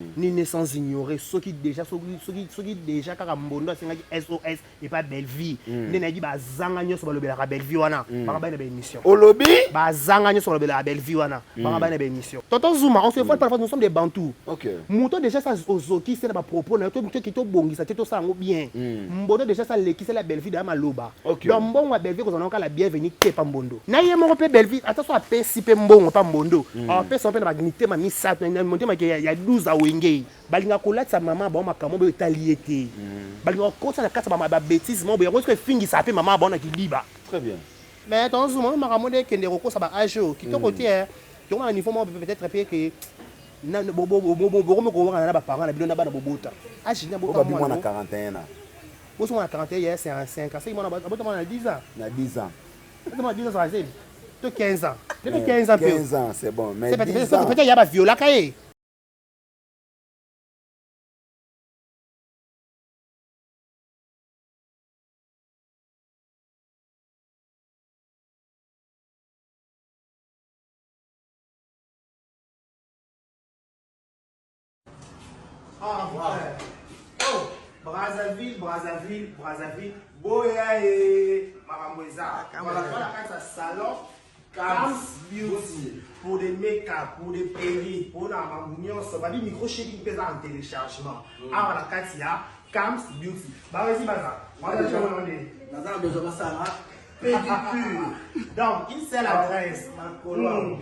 Nini sans ignorer soki dejà soki soki soki dejà kaka mbondo asengaki SOS epa Bellevue mm. nde nayebi bazanga nyonso balobelaka Bellevue wana mm. baka bani na ba émission olobi bazanga nyonso balobelaka Bellevue wana mm. baka bani na ba émission tonton Zuma on se voit mm. parfois nous sommes des bantous okay. moto déjà ça ozoki se na ba propos na yo to tobongisa te tosala yango bien mm. mbondo déjà ça lekisela Bellevue da maloba okay. Donc mbongo ya Bellevue kozala kaka la bienvenue te pa mbondo na ye moko mpe Bellevue ata so apesi mpe mbongo pa mbondo mm. apesa mpe na bamitema misato na motema ke ya 12 awenge balinga kolatisa mama bango makambo oyo etali ye te mm. balinga kokotisa na kati ya babétise moko boye yango soki efingisa mpe mama bango na kidiba. Très bien. Mais tonzuma makambo nde ekende kokosa ba age oyo kitoko mm. te tokoma na niveau moko peut-être mpe ke bokomi kowangana na baparent na bino na bana bobota age nini abota mwana 41 ans. Boso mwana 41 ya 55 ans, soki mwana abota mwana na 10 ans. Na 10 ans. Abota mwana 10 ans azali to 15 ans. Peut-être 15 ans. 15 ans, c'est bon. Mais 10 ans. Peut-être ya ba violaka ye. Ah, ouais. Oh, Brazzaville, Brazzaville, Brazzaville, boya e makambo eza. Voilà, voilà kati ya salon Kams Beauty pour des make-up, pour des perruques, pour na makambo nyonso. Babi micro shaking mpe eza en téléchargement. Awa na kati ya Kams Beauty. Bawezi baza. Wana tshona nde. Naza na besoin basala pédicure. Donc, une seule adresse. Makolo.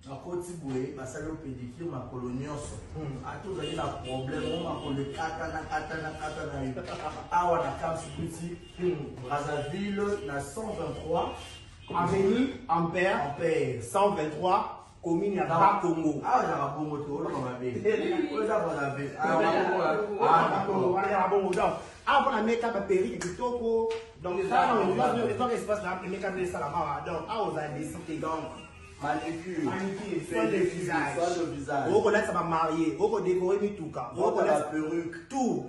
Nakoti boye basali yo pedicure makolo nyonso ata ozali na problème o makolo ekatana katana katana yo awa na Camps Beauty Brazzaville na 123 Avenue Ampère. Ampère. 123 commune ya Bakongo. Awa ezalaka bongo te oloba mabe oyo eza Brazzaville. Wana ya bongo donc awa mpona make-up ba perruque kitoko donc ezwaka espace na make-up nde esalama awa donc awa ozala desi te. Donc manicure, manicure, soin de visage, soin de visage, okolatisa ba marié, okodécorer mituka, okolatisa perruque, tout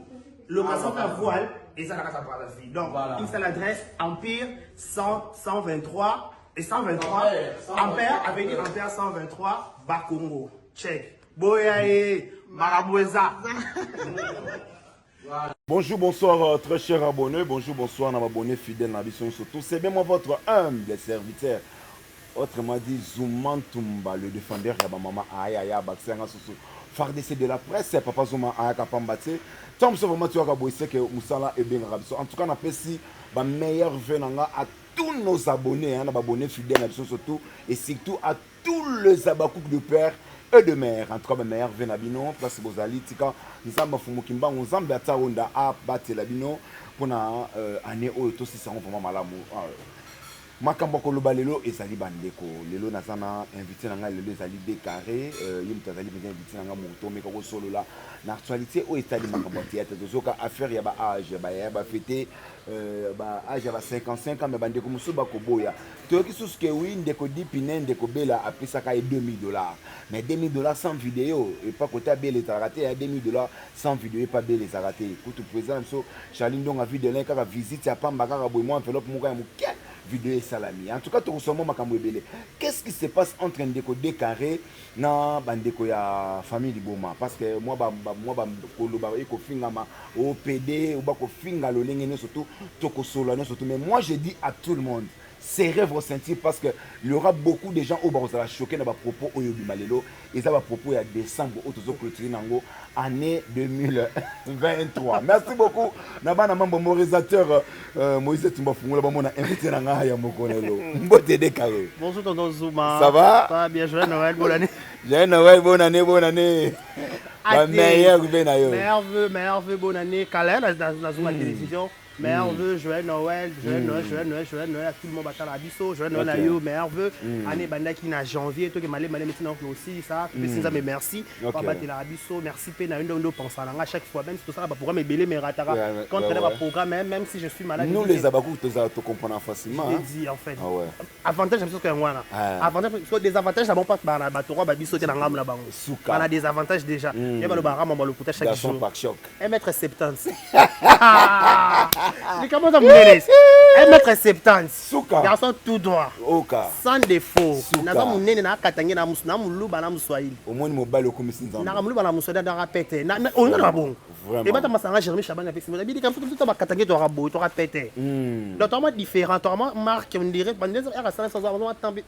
location ta voile eza na kati ya Brazzaville. Donc Voilà. une seule adresse, Empire 100, 123 et 123 Ampère, Ampère, avenue Ampère 123 Bakongo. Check. Boya ye makambo eza. Bonjour, bonsoir, très cher abonné. Bonjour, bonsoir, na abonné fidèle na biso surtout. C'est bien moi, votre humble serviteur. Autrement dit, Zuma Ntumba, le défendeur ya ba mama aya ya baksenga susu. FARDC de la presse, papa Zuma aya kapamba te. Tant que vraiment tu as bossé que musala et bien biso. En tout cas, na pesi ba meilleur vœu nanga à tous nos abonnés, hein, na abonnés fidèles na biso surtout et surtout à tous les abakouk de père et de mère. En tout cas, ba meilleur vœu na bino, place bozali tika Nzambe afumuki mbangu, Nzambe ataonda a batela bino pona année oyo tosisa ngo vraiment malamu. Makambo ya koloba lelo ezali bandeko. Lelo naza na invité na ngai, lelo ezali Décarré, ye moto azali mpenza invité na ngai, moto omeka kosolola na actualité oyo etali makambo ya théâtre. Tozoka affaire ya ba âge, ba yaya ba fêter ba âge ya ba 55 ans, mais bandeko mosusu bakoboya. Toyoki susu ke oui, ndeko Dipine, ndeko Bella apesaka ye 2000 $. Mais 2000 $ sans vidéo, epa côté ya Bella ezalaka te, ya 2000 $ sans vidéo epa Bella ezalaka te. Kutu président na biso Charlie Ndonga vie de l'un kaka visite ya pamba kaka boye mwa enveloppe moko ya moke vidéo esalami. En tout cas tokosoma makambo ebele. Qu'est-ce qui se passe entre ndeko Décarré na bandeko ya famille Liboma? Parce que moi ba, ba moi ba koloba e kofingama OPD ou ba kofinga lolenge nyonso tout tokosolola nyonso tout. Mais moi je dis à tout le monde, serrez vos ceintures parce que il y aura beaucoup de gens oyo bakozala choqués na ba propos oyo bima lelo. Eza ba propos ya décembre oyo tozo clôturer nango année 2023. Merci beaucoup na bana mambo réalisateur Moïse Tumba Fungola bamona invité na ngai ya mokolo lelo. Mbote Décarré. Bonjour tonton Zuma. Ça va? Ça va bien, joyeux Noël, bonne année. Joyeux Noël, bonne année, bonne année. Ba meilleur vœu na yo. Meilleur vœu, meilleur vœu, bonne année. Kala na Zuma télévision. Meilleur vœu, joyeux Noël, joyeux Noël, joyeux Noël, joyeux Noël à tout le monde batala biso, joyeux Noël à yo, meilleur vœu. Année bandaki na janvier, toke malé malé maintenant aussi ça, pesi Nzambe merci. Babatela biso, merci pe na yo ndo penser na nga chaque fois même si tout ça ba programme ebele mais ratara. Quand on ba programme même si je suis malade. Nous les abakou to za to comprendre facilement. Je dit en fait. Ah ouais. Avantage biso ko yango wana. Avantage parce que des avantages na bon pas ba ba to ba biso te na ngambo na bango. Suka. On a des avantages déjà. Ya ba lo ba rama ba lokuta chaque Garçon jour. par choc. 1m70. Likambo eza monene. 1 mètre 70. Suka. Garçon tout droit. Oka. Sans défaut. Suka. Naza monene na katange na musu na muluba na muswahili. Omoni mobali okomisi nzambe. Naka muluba na muswahili na pete. Na olinga na bongo. Vraiment. Ebata masanga Jérémy Chabani apesi mo. Bidi kamso tout ba katange to ra boy to ra pete. Donc toi différent, toi marque on dirait bandeza era sala sa za tambe.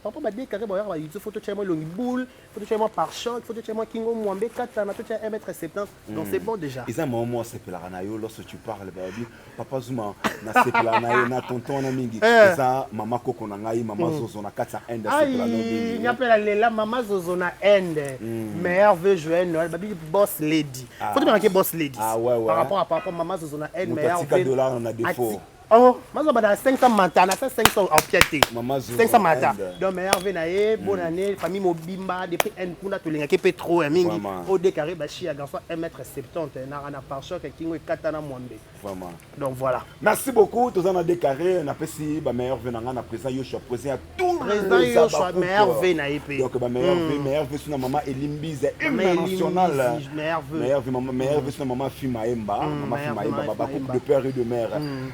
Papa ba décarré ba ba YouTube photo tchema longi boule, photo tchema par choc, photo tchema kingo mwambe katana to tchema 1m70. Donc c'est bon déjà. Eza mama moko asepelaka na yo lorsque tu parles, babi papa Zuma, nasepelaka na yo na tonton wana mingi. Eza mama koko na ngai, mama Zozo na kati ya Inde, asepela na yo Aïe, mingi. nyapela lela mama Zozo na Inde. Meilleur vœu joyeux Noël, babi boss lady. Faut te marquer boss lady. Ah, ouais. Par rapport à mama Zozo na Inde, Moto meilleur atika vœu. dollar na défaut. Oh, mazo bada 500 mata, na 500 en piété. Mama Zozo 500 mata. Inde. Donc meilleur vœu na ye, bonne année, famille mobimba depuis Inde kuna tolinga ke pe trop ya mingi. Vraiment. Au décarré bashi ya garçon 1m70 na na par choc kingo ekatana mwambe. Vraiment. Donc voilà. Merci beaucoup, toza na décarré, napesi ba meilleur vœu na ngai na président Yoshua, président ya tout Président les Yoshua, Abakouk. meilleur vœu na ye pe. Donc ba meilleur vœu, meilleur vœu suna mama Elimbize, hymne Mama national. Elimbize, meilleur vœu. Meilleur vœu, mama, meilleur vœu suna mama Fima Emba, mama meilleur Fima vœu, Emba, mama baba Fima couple de père et de mère.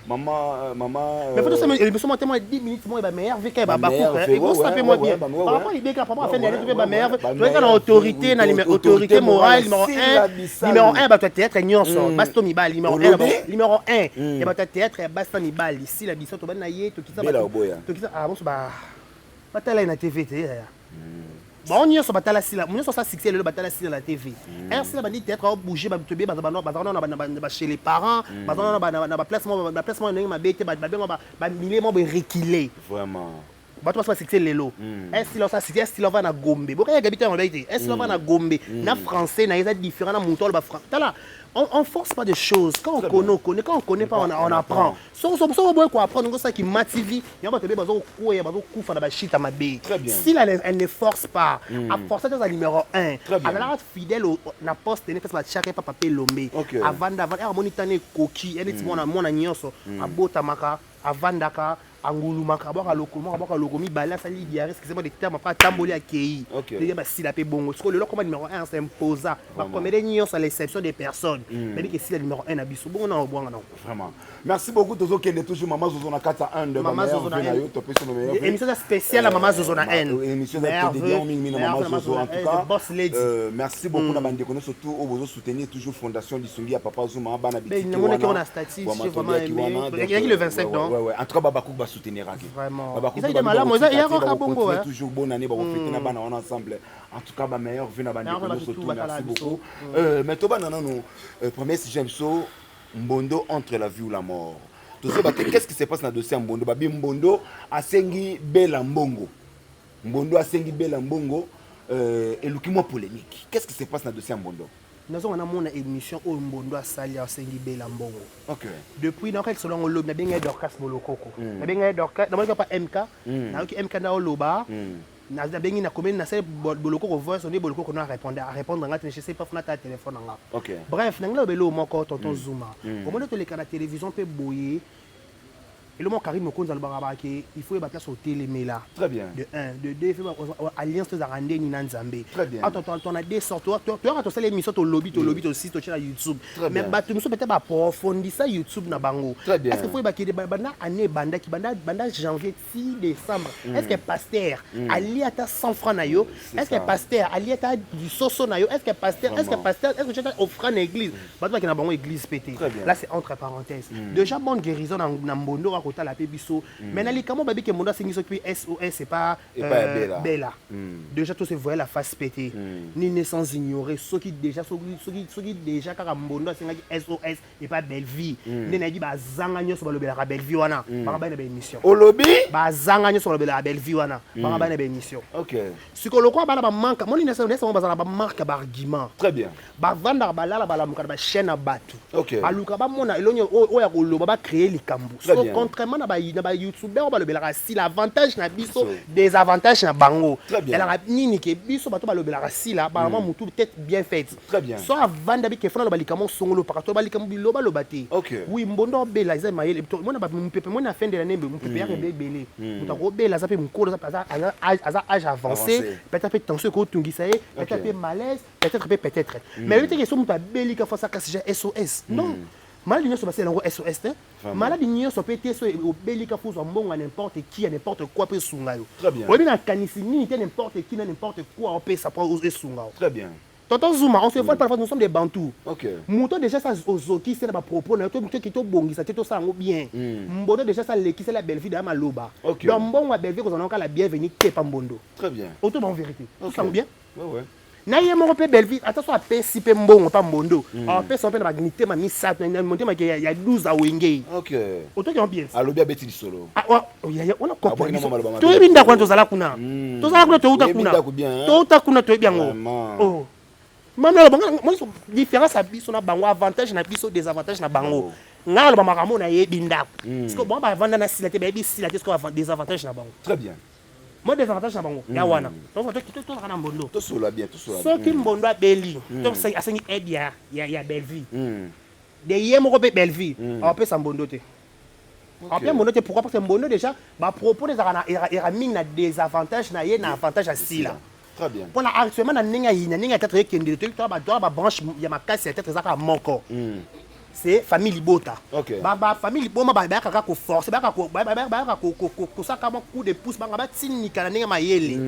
Maman, maman Mais faut ça émission moi tellement 10 minutes moi ba meilleur vœu ka ba Ba meilleur ba vœu, et ça fait moi bien. Par rapport idée ka par rapport à fin d'année ba meilleur vœu. Toi ka na autorité na numéro autorité morale numéro 1, numéro 1 ba théâtre nyonso, basto mibali numéro 1, Olobi? numéro 1 ya ba théâtre ya basta mibali si la biso to bana ye to kisa Bela Oboya. To kisa ah bon ba batala na TV te ya. Bon nyonso batala sila, nyonso sa succès lelo batala sila na TV. R sila bandi théâtre au bouger ba tobe ba ba ba ba ba chez les parents, ba ba na ba placement ba placement ndenge mabe te ba ba ba ba milie mo ba reculer. Vraiment. Bato basa succès lelo. Est-ce ça succès est-ce va na Gombe. Boka ya gabita na te. Est-ce va na Gombe na français na eza différent na muto ba français. Tala on force pas des choses. Quand on connaît, on connaît. Quand on connaît pas, on apprend. So so so boy quoi apprendre ça qui motive, ya bato be bazo koya bazo kufa na ba shit mabe. Très bien. Si elle ne force pas, à forcer ça numéro 1. Très bien. Azala fidèle au na poste ne pesa ba chaka papa pe lombe. Avanda avant elle monitane koki, elle ti mona mona nyonso abotamaka avandaka angulumaka abwaka lokolo moko abwaka lokolo mibale asali diarrhée, excusez-moi des termes, après atamboli akei. Déjà basila pe bongo sikoyo lelo koma numéro 1 s'imposa bacomédien nyonso à l'exception des personnes nayebi ke sila numéro 1 na biso bongo na obwanga nango. Vraiment. Merci beaucoup tozokende toujours mama Zozo na kati ya Inde, ba Mama meilleur Zozo na vœu na Inde. yo, topesi no meilleur vœu. Émission eza spéciale ya Mama Zozo na Inde. Émission eza Meilleur dédiée vœu, mingi mingi na meilleur mama vœu na Zozo. En tout Inde, cas, boss lady. Merci beaucoup na bandeko nyonso surtout oyo bozo soutenir toujours Fondation Lisungi ya Papa Zuma bana Mais bitike namonaki wana. yango na statut, Vraiment, j'ai vraiment toliaki aimé. wana. Donc, Ezalaki le 25, ouais, non? ouais. En tout cas, Babakouk ba souteniraki. Vraiment. Babakouk Ezalaki ba malamu, bakotika eza te, kaka bako bongo, continuer hein. toujours bonne année, bako fêter na bana wana ensemble. En tout cas, ba meilleur vœu na bandeko Meilleur vœu nyonso na tout. batala Merci biso. beaucoup. Mais toba nanu, premier sujet biso Mbondo entre la vie ou la mort. Tozoba te, qu'est-ce qui se passe dans le dossier ya Mbondo? Babi Mbondo asengi Bela Mbongo. Mbondo asengi Bela Mbongo, eluki mwa polémique. Qu'est-ce qui se passe dans le dossier ya Mbondo? Nazonga namona émission oyo Mbondo asali asengi Bela Mbongo. Depuis nayoka lisolo yango lobi, nabengai Dorcas Bolokoko. Nabengai Dorcas, namonaki pa MK, nayoki MK nda oloba. Nabengi nakomeli nasali Bolokoko voice onde Bolokoko na répondre, a répondre nga te, je sais pas funa ta téléphone na nga. Bref, nangi naloba eloko moko, tonton Zuma. Omoni toleka na télévision mpe boye. Eloko moko Karine Mokonzi alobaka bake, il faut yeba place otelemela. Très bien. De 1, de 2, il faut yeba alliance tozalaka ndeni na Nzambe. Très bien. Attends, attends, on a des sortes. Toi, toi, toi, tosala émission, tolobi, tolobi, tosi, totia na YouTube. Très Mais bien. bato mosusu peut-être baprofondisa YouTube na bango. Très bien. Est-ce que faut yeba ke banda année ebandaki, banda janvier ti décembre, est-ce que pasteur ali ata 100 francs na yo? C'est Est-ce que ça. pasteur ali ata du soso na yo? Est-ce que pasteur, est-ce que Vraiment. pasteur, est-ce que tu as offrande na église? Bato bakenda na bango église pété. Très bien. Là c'est entre parenthèses. Déjà bonne guérison na Mbondo akotala pe biso. Mais na likambo babi ke Mbondo asengi soki SOS c'est pas, Et pas ya Bella. Bella. Déjà tout se voyait la face pétée. Ni ne sans ignorer soki déjà soki soki soki déjà kaka Mbondo asengaki SOS et pas Bellevie. Nde nayebi bazanga nyonso balobelaka Bellevie wana. Baka bana ba émission. Olobi? Bazanga nyonso balobelaka Bellevie wana. Baka bana ba émission. Sikoyo lokola bana ba manque, moni nesa nesa bazala ba marque ba argument. Très bien. Bavandaka balala balamuka na ba chaîne ya bato. Baluka bamona elongi oyo ya koloba ba créer likambo. Très So bien. contrairement na ba youtubeur oyo balobelaka sila, avantage na biso, So. désavantage na bango. Très bien. Elaka nini ke biso bato balobelaka sila, ba mutu tête bien faite. Très bien. So avanda bi ke fona loba likambo songolo paka to ba likambo biloba loba te. Oui, Mbondo obela eza mayele. To mona ba mupepe mona fin de l'année mupepe ya rebe belé. Mutu akobela aza pe mokolo, aza âge avancé. Avancé. Peut-être pe tension ekotungisa ye, peut-être pe malaise, peut-être pe peut-être. Mais yo te ke so mutu abeli ka fa sa kasi ja SOS. Non. Maladi nyonso basala yango SOS te. Maladi nyonso mpe te so obeli ka kozwa mbongo ya n'importe qui ya n'importe quoi mpe esunga yo. Oyebi na kanisi nini te n'importe qui na n'importe quoi opesa mpo esunga yo. Très bien. Tonton Zuma, on se voit parfois, nous sommes des Bantous. Okay. Moto déjà ça ozoki c'est na ba propos na to to to bongisa te to ça yango bien. Mbondo déjà ça lekisa la belle vie da maloba. Okay. Donc mbongo ya belle vie kozana la bienvenue te pa mbondo. Très bien. Auto en vérité. Okay. Tout ça bien. Ouais. Na ye moko mpe Bellevue ata so apesi mpe mbongo mpa mbondo, apesa mpe na bamitema misato na motema ke ya 12 awenge. Otoki yango bien. Alobi abeti lisolo. Ah, wana kope toyebi ndako wana, tozala kuna, tozala kuna, touta kuna, touta kuna, toyebi yango. Oh. Mama aloba différence ya biso na bango, avantage na biso, désavantage na bango. Ngai aloba makambo nayebi ndako, parce que bango bavanda na sila te, bayebi sila te, ce désavantage na bango. Très bien. Mo désavantage na bango ya wana, tozalaka na mbondo. Tosola bien, tosola. Soki mbondo abeli to asengi aide ya Bellevue de ye moko mpe, Bellevue apesa mbondo te, apesa mbondo te. Pourquoi? Parce que mbondo déjà bapropos ezalaka era mingi na désavantage na ye na avantage ya sila. Très bien. Mpona actuellement na ndenge ya na ndenge ya théâtre ekendele, toyebi toa badoa babranche ya makasi ya théâtre ezaka moko, c'est famille libota. Ba famille liboma bayaka kaka koforce, bayaka kosaka mwa coup de pouce, banga batinika na ndenge mayele,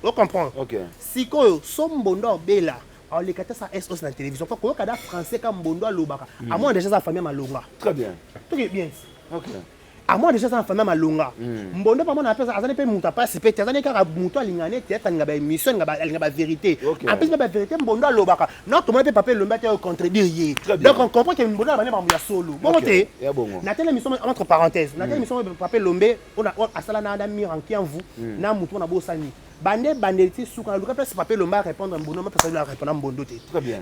ocomprendre? Sikoyo so mbondo abela, aleka te sa SOS na télévision mpo koyoka da français ka mbondo alobaka, amona déjà eza famille ya malonga. Très bien. Toki bien. Ok. Amona déjà eza na famille ya malonga. Mbondo mpe amona mpe azali mpe moto apasi mpe te, azali kaka moto alingaka neti ete alinga baémission, alinga bavérité. En plus mpe bavérité mbondo alobaka non, tomona mpe papa elombi ate contredire ye. Donc on comprend que mbondo abandi makambo ya solo bongo te. Na tele émission, entre parenthèse, na tele émission papa elombe asala na mire nkiamvu na motu wana bosani bande bandeli ti suka naluka place papa elombe arépondre mbondo, mapesa arépondre mbondo te.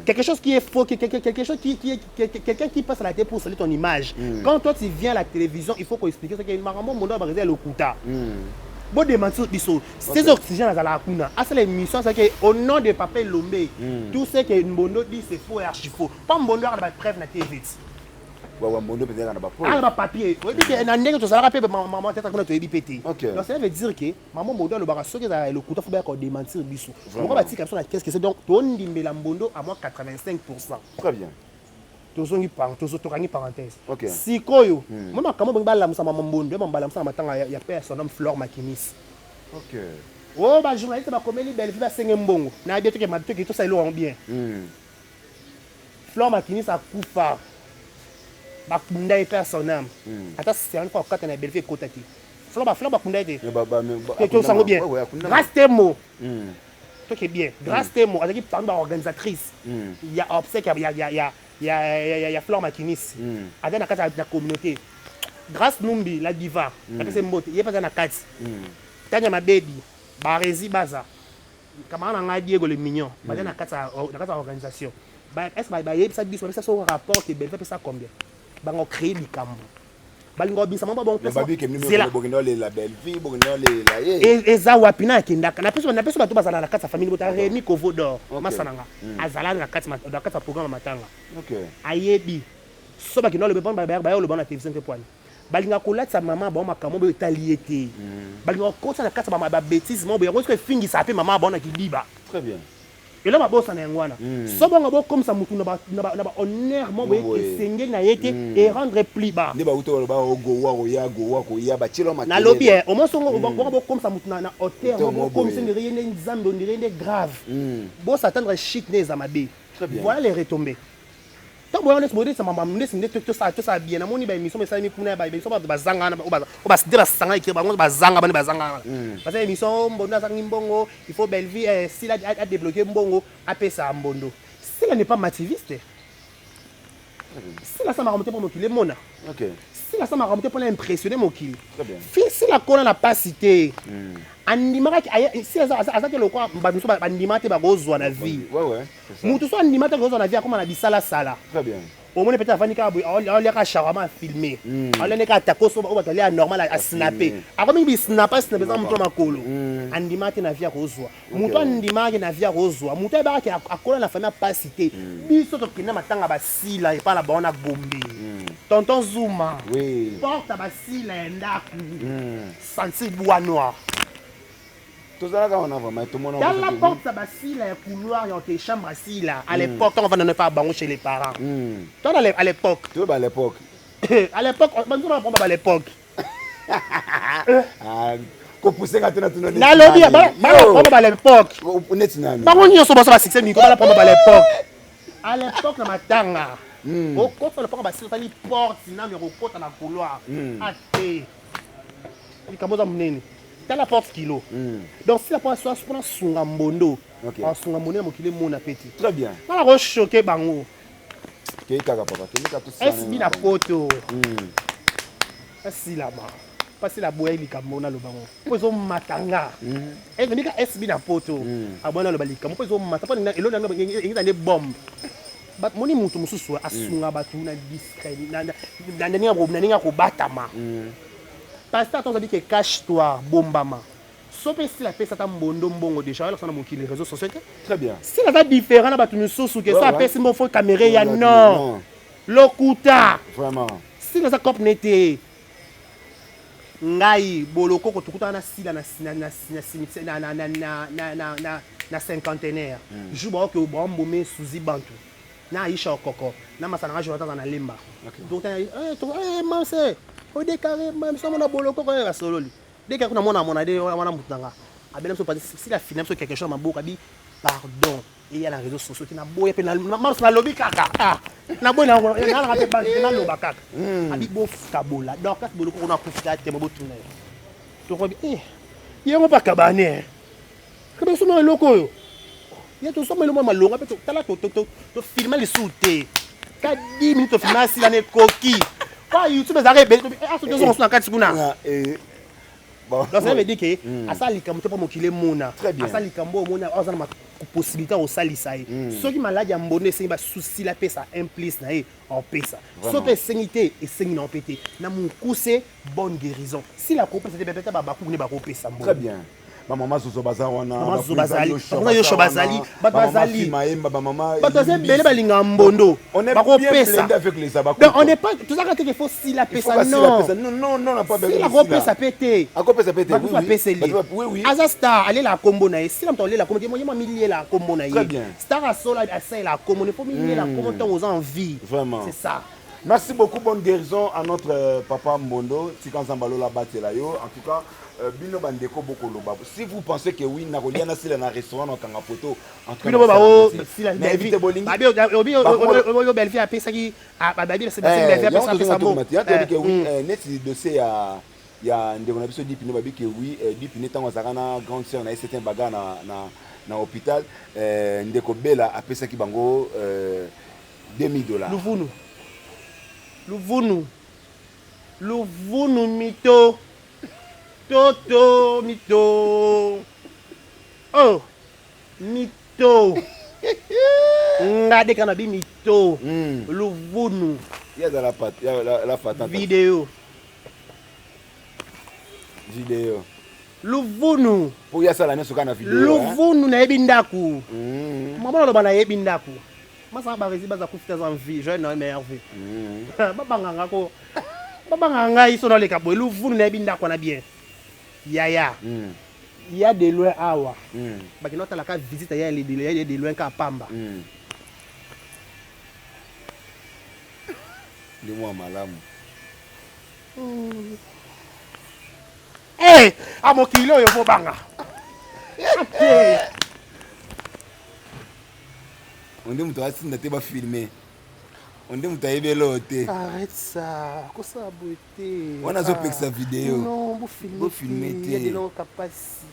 Quelque chose qui est faux, quelque chose qui quelqu'un qui passe à la télé pour salir ton image, quand toi tu viens à la télévision, il faut qu'on explique ce que makambo mbondo abaza ya lokuta. Bodémentir biso ces oxygène azalaka kuna, asala émission asalaki au nom de papa elombe, tout ce que mbondo dit, c'est faux et archi faux. Pa mbondo aka na bapreuve na TV ti. Wawa, mbondo mpenza na bapreuve. Aka na bapapier. Oyebi ke na ndenge tozalaka mpe mama tata kuna, toyebi mpe te. Donc cela veut dire que mama mbondo alobaka soki ezalaka lokuta, fo bayaka kodémentir biso. Moko batika biso na qu'est-ce que c'est. Donc tondimbela mbondo à moins 85. Très bien. Tozongi, tokangi parenthèse. Sikoyo mo makambo bongi balamusa mama mbondo, ye balamusa na matanga ya pe ya son homme Flore Makinis. Oyo bajournaliste bakomeli Bellevue, basenge mbongo nayebi toke toke tosala eloko yango bien. Flore Makinis akufa, bakunda ye, pe ya son âme. Ata serani mpo akokata na Bellevue ekota te. Flore, baflore bakunda ye te, tosango bien. Grâce Temo, toke bien, Grâce Temo azalaki parmi baorganisatrice ya obsèque ya Flore Makinis. Aza na kati ya communauté. Grâce Numbi la diva, napesa mbote, ye mpe aza na kati. Tanya Mabedi, Barezi, baza camarade na ngai Diego le Mignon, baza na kati ya organisation. Est ce bayebisa biso, bapesa so rapport ke Bellevue apesa combien? Bango créer likambo, balinga babimisa moko bango. Eza wapi na akendaka? Napesi bato bazala na kati ya famille bota Remi Kovo d'or, masa na nga azala na kati ya programme ya matanga, ayebi. So bakenda oloba, baya oloba na télévision te poani balinga kolatisa mama bango makambo boyo etali ye te. Balinga kokotisa na kati ya babêtise moko boye, yango soki efingisa mpe mama bango na kidiba. Très bien. Elo babosana yango wana. So bongo bokomisa mutu na bahonneur mo boye esengeli na ye te et rendre plus bas. Nde bauta baloba ogowa koya gowa koya batiela. Nalobi e au moins songo bongo bokomisa mutu na hauteur mo bokomisa ondire ye nde nzambe, ondire ye nde grave, bosatendre chute nde eza mabe. Voilà les retombées. Ntango boya neti boyebisa mama ndesi nde tosala bien. Namoni baémission esalemi kuna, baémission bato bazanga wana, nde basanga ekiri bango, bazanga bane, bazanga wana, basala émission mbondo azangi mbongo, il faut Bellevue sila adébloquer mbongo apesa mbondo. Sila n'est pas mativiste. Sila asa makambo te mpo mokili emona. Sila asa makambo te mpona impressionner mokili. Sila kona na pasi te, andimaka. Sila aza te lokwa bato mosusu bandima te bakozwa na vie. Motu so andima te kozwa na vie, akoma na bisalasala. Omoni peut-être avandi kaka boye, aoliaka shawarma, afilme, aolia kaka tacos oyo bato alia normal, asnape, akomi bisnapa snap, eza motu ya makolo. Andima te na vie akozwa. Motu andimaki na vie akozwa, motu ayebakaki akola na famille apasi te. Biso tokende matanga basila epai na bango na Gombe. Tonton Zuma, porte basila ya ndako sentir bois noir. Tozalaka wana vraiment, tomona. Tala porte ya basila ya couloir ya oke chambre ya sila à l'époque ntango avanda nepa bango chez les parents. Tala à l'époque. Toyeba à l'époque. À l'époque, banzoma ba à l'époque. Ah, kopuse nga te na tuna. Nalobi bala ba l'époque. Neti nani? Bango nyonso baso ba succès miko bala prendre ba l'époque. À l'époque na matanga. Okota na paka basila tali porte nanu ya kokota na couloir. Ate. Likambo eza monene. Tala porte kilo. Donc sila mpo aswa mpona sunga mbondo. Asunga mbondo ya mokili emona pe te. Très bien. Wana ko choquer bango. Kei kaka papa, kei kaka tosala. SB na poto. Asilama. Pasi la boya likambo naloba ngo. Po ezomata nga. Ezali ka SB na poto. Aboya naloba likambo po ezomata po eloko nanga engeza nde bombe. Moni moto mosusu asunga bato na discret na ndenge ya kobatama. Pasteur ata ozali ke cache toi bombama. So pe sila apesa ata mbondo mbongo dejà oyalakisa na mokili réseaux sociaux te. Très bien. Sila aza différent na bato misusu ke so apesi mbongo faut camera ya non. Lokuta. Vraiment. Sila aza cop ne te. Ngai bolokoko tokutana na sila na na na na cimetière na na na na na na na na cinquantenaire. Jour baoke baombome Suzy Bantu. Na Aisha Okoko na masana nga Jonathan aza na Lemba. Donc eh eh mamse odekare mamse mona bolokoko eh basololi. Dès que namona mona de wana mutu nanga. Abela biso pasi sila fina biso quelque chose maboka bi pardon. Eya na réseaux sociaux te na boya pe na mars na lobi kaka. Ah na boya na na na pe ba na loba kaka. Abi bokabola. Donc kasi boloko na kufa te mo botuna. To ko bi eh yengo pa kabane. Kebe soma eloko oyo. Ya to soma eloko malonga pe to tala to to to filmer lisusu te. Ka 10 minutes to filmer sila ne koki. Kwa YouTube ezalaka ebele to ah so tozo na kati kuna. Bon. Donc ça veut dire que asala likambo te mpo mokili emona. Asala likambo omona aza na possibilité ya kosalisa ye. Soki maladi ya mbondo esengi basusila apesa un plus na ye opesa. Soki esengi te esengi na yo mpe te. Na mokuse bonne guérison. Sila akopesa te bepeta babakuku nde bakopesa mbongo. Très bien. Ba mama zozo baza wana, Mama zozo bazali, ba Yoshua bazali, bato bazali. Mayemba ba mama. Bato baza ebele balingaka mbondo. On est bien Bakopesa. blindé avec les abakuku. Donc on n'est pas tozalaka te ke faut sila Il faut pesa pas sila non. pesa. Non non non, on n'a pas besoin Sila de sila. akopesa pe te. Akopesa pe te. Bato Oui, oui. bapeseli. Bato ba- Oui oui. Aza star alela kombo na ye. Sila moto alela kombo te ye mwa miliela kombo na ye. Très bien. Star asola asalela kombo ne faut miliela kombo ntango oza en vie. Vraiment. C'est ça. Merci beaucoup, bonne guérison à notre papa Mbondo, Tika Nzambalola Batela yo. En tout cas, bino bandeko bokoloba. Si vous pensez que oui, nakolia na sila na restaurant na kanga photo, en tout cas, Bino bo na ba o sala sila mais évitez bolingi. Babi obi oyo Bellevue apesaki babi Bellevue Eh, yango apesa tozonga apesa tokoma bon. te. Yango toyebi ke oui, neti dossier ya ya ndeko na biso Dipine babi ke oui, Dipine ntango azalaka na grande sœur na ye c'est un bagarre na na na hôpital, ndeko Bella apesaki bango 2000 $. Luvunu. Luvunu. Luvunu mito. Toto mito. Oh, mito. Nga deka na bi mito. Luvunu. Ya za la pat, ya la, la patata. Vidéo. Vidéo. Luvunu. Po ya sala nyonso kaka na vidéo. Luvunu nayebi ndaku. Mama aloba nayebi ndaku. Masaka barezi baza kufi aza en vie, joyeux Noël meilleur vie. Babanganga ko. Babanganga ngai sono aleka boye luvunu nayebi ndako na bien. Yaya. Ya de loin awa. Bakino talaka visite ya ya de loin ka pamba. Ndi mwa malamu. Eh, a mokili oyo bobanga. Okay. Onde moto asinda te bafilme. Onde moto ayebeli oyo te. Arrête ça. Kosala boye te. Wana azopekisa video. Non, bofilme Bofilme te. Ya de loka pasi.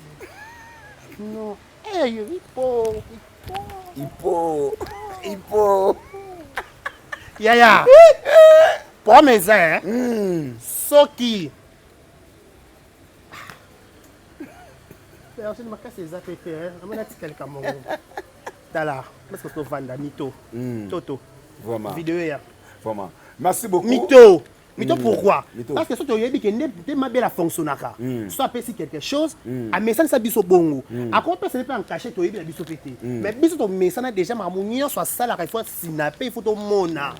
Non. Eh, ipo. Ipo. Ipo. Yaya. Problème eza, hein? Soki. Merci makasi eza pe te, hein? Amona tikalika mongo. Tala, parce que tovanda mito. Toto. Vraiment. Vidéo ya. Vraiment. Merci beaucoup. Mito. Mito, pourquoi? Mito. Parce que soki toyebi ke nde mabele afonctionnaka, so apesi quelque chose, amesanisa biso bongo, akopesa mpe en cachet, toyebi na biso mpe te. Mais biso tomesana déjà, makambo nyonso asalaka, il faut asina mpe, il faut tomona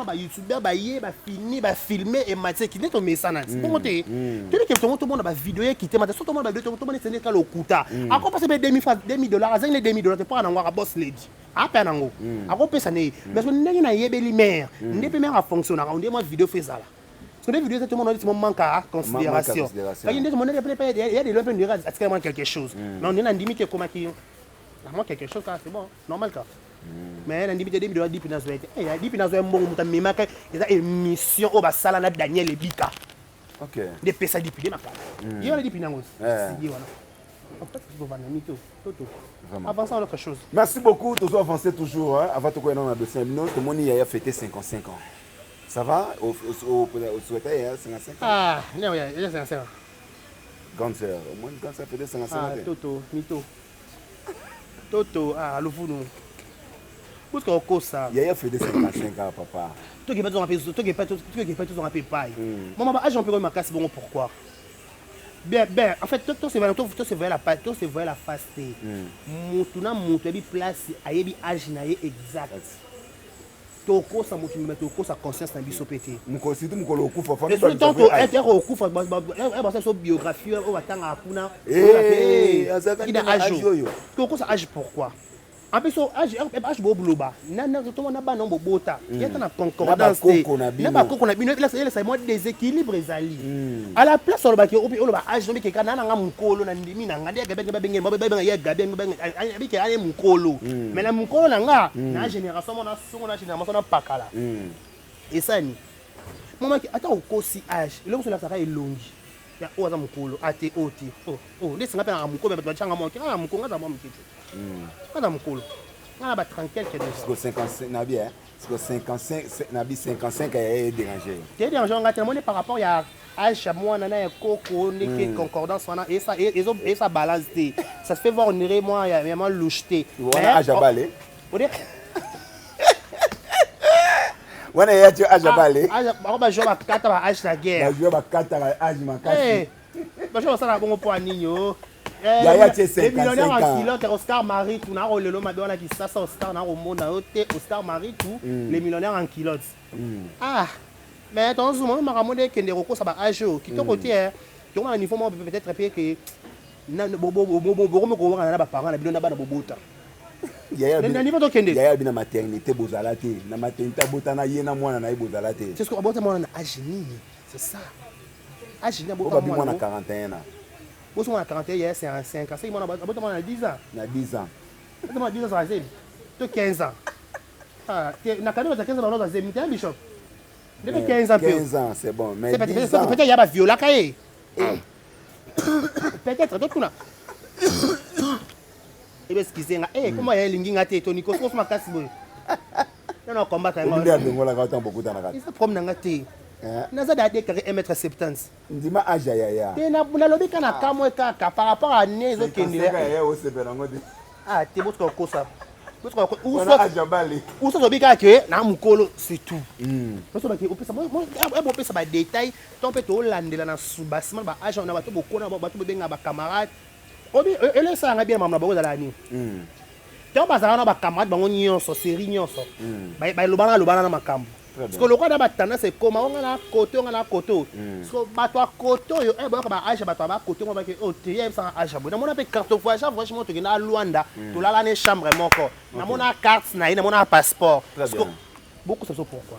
bayoutubeur baye bafini, bafilme, ematieki nde tomesana bongo te. Toyebi ke tongo tomona bavideo ekite mata, so tomona bavideo, tomona esende kaka lokuta. Akopesa mpe 2000 dollars, azangi le 2000 dollars te, mpo nango aka boss lady apa nango akopesa ne. Mais so ndenge nayebeli mare, nde mpe mare afonctionnaka, onde mwa video fo ezala. Parce que nde video eza, tomona neti mwa manque ya considération. Considération. Kaki nde tomona mpe ya de loin mpe ndenge atikali mwa quelque chose, mais onde nandimi te ekomaki na mwa quelque chose kaka, c'est bon, normal kaka. Mais nandimi te 2000 dollars dipi nazwa ete dipi nazwa mbongo moto amemaka, eza émission oyo basala na Daniel Ebika. Nde pesa dipi nde makala ye wana, dipi nango ye wana. En fait, tovanda mito toto. Vraiment. Avançons à autre chose. Merci beaucoup. Toujours avancer toujours, hein. Avant de dans le dossier, nous, tout le monde y a fêté 55 ans. Ça va? Au souhaitait, hein, 55 ans. Ah, ne oya eza 55 ans. Grande sœur. Au moins, grande sœur fêtait 55 Ah, ans. Toto mito toto, ah, luvunu puisque okosa. Yaya fêté 55 ans, papa. Tokepa tozonga mpe epai mama ba age mpe koyi makasi bongo, pourquoi? Bien bien, en fait, to se voyait la face te. Mutu na mutu ayebi place, ayebi age na ye exact. Tokosa motu me tokosa conscience na biso mpe te. Surtout mokolo okufa. Soki ntango ete okufa, basala so biographie oyo batangaka kuna. Azalaka na nde na age age oyo. Tokosa age pourquoi? En plus age bobloba tomona bana oyo bobota ye ata na concordance te. Bakoko na bino. Na bakoko na bino, elesa mwa déséquilibre ezali à la place. Olobaki oloba age nobikeka na nanga mokolo na ndimi na nga nde gabi babengeli babenga ye gabi abike aye mokolo, mais na mokolo na nga na génération mona songo na génération na pakala esani momaki ata okosi age, eloko so elakisaka elongi ya oyo aza mokolo ate oyo te oyo nde esenga mpe nanga mokolo. Bato batianga mwa nga na mokolo, nga aza mwa moke te, nga aza mokolo, nga na ba 30 quelque déjà. Siko 55 na bien, siko 55 na bi 55 ya déranger. Te, déranger nga te. Namoni par rapport ya age ya mwana na ya koko, ndenge concordance wana esa balance te, ça se fait voir, on dirait moi ya mwa louche te. Wana age abale. On dirait Wana ya ti age abale. Bango bajoueur bakata ba age na guerre. Bajoueur bakataka age makasi. Bajoueur basalaka bongo mpo ya nini o? Yaya tie Les millionnaires 55 en ans. culotte, Oscar Maritou, na lelo mabe wana kisasa, Oscar na komona yo te, Oscar Maritou, les millionnaires en culotte. Ah, mais tozuma makambo nde ekende kokosa ba age oyo kitoko te. Tokoma na niveau moko peut-être mpe ke bokomi kowangana na baparent na bino na bana bobota. Na niveau tokende. Yaya bi na maternité bozala te, na maternité abotana ye na mwana na ye bozala te. C'est ce que abota mwana na age nini? C'est ça, age nini? Oyo Abota babi mwana mwana 41 ans. Boso mwana 41, ye 55 ans, seki mwana abota mwana na 10 ans. Na 10 ans. Abota mwana 10 ans, azala zemi to 15 ans. Ah, te, na kani baza 15 ans, bango zemi te, bishop nde mpe 15 ans mpe. 15 ans, c'est bon, mais C'est peut-être 10 ans. Peut-être ya baviolaka ye, peut-être totuna ebe. Excuse nga, koma ya elingi nga te, toni kosokoso makasi boye nano combattre Obi nde yango. alongolaka ntango bokutanaka. Eza problème na nga te. Naza da déclaré 1 mètre 70. Ndima age ya yaya. Te, nalobi kaka na kamwe kaka par rapport à ne ezokende. 55 yaya osepela yango te. Ah te, botika kokosa. Wana age abale. Uso tobi kaka ke na mokolo, c'est tout. Nyonso opesa, bopesa badétail to mpe tolandela na subasima na baage na bato bokona, bato bobenga bacamarade. Obi elo esalanga bien, mama na bango ezalaka nini? Ntango bazalaka na bacamarade bango nyonso, série nyonso balobana lobana na makambo. Parce que lokola na batendance ekoma onga na kote, onga na kote oyo, parce que bato ya kote oyo boyoka baage ya bato ya bakote ngo bake oyo te, yebisanga age ya boye. Namona mpe carte voyage, voyage moko tokende na Lwanda, tolala ne chambre moko, namona carte na ye, namona passeport. Très bien. Bokosa biso pourquoi?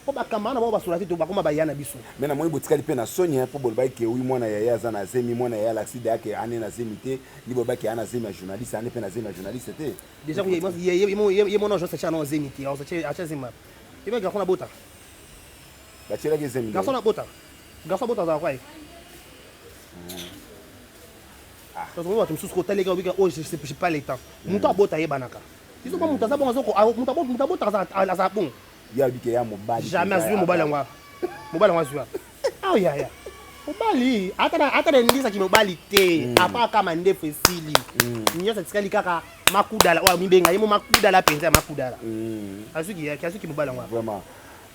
Mpo bacamarade na bango basola te, to bakoma baya na biso. Me namoni botikali mpe na soni, mpo bolobaki ke wi mwana yaya aza na zemi, mwana yaya alakisi deya ke ane na zemi te, ni bolobaki aa na zemi ya journaliste, ane mpe na zemi ya journaliste te. Déjà ye mona journaliste atia na zemi te, atia zemi ye mpe garçon na bota. Batielaki zemi. Garçon na bota, garçon bota azala kwa ye. Tozomona bato mosusu kotaleka obika oyo, j'ai pas le temps. Moto abota ayebanaka biso mpo moto aza bongo, moto abota azala bongo. Ye alobi ke ya mobali. Jamais azwi mobali yango, mobali yango azwi awa yaya mobali ata na ndisaki mobali te, apa kama ndefu esili nyonso, etikali kaka makudala oyo mibenga ye mo makudala mpenza ya makudala, azwiki mobali yango. Vraiment.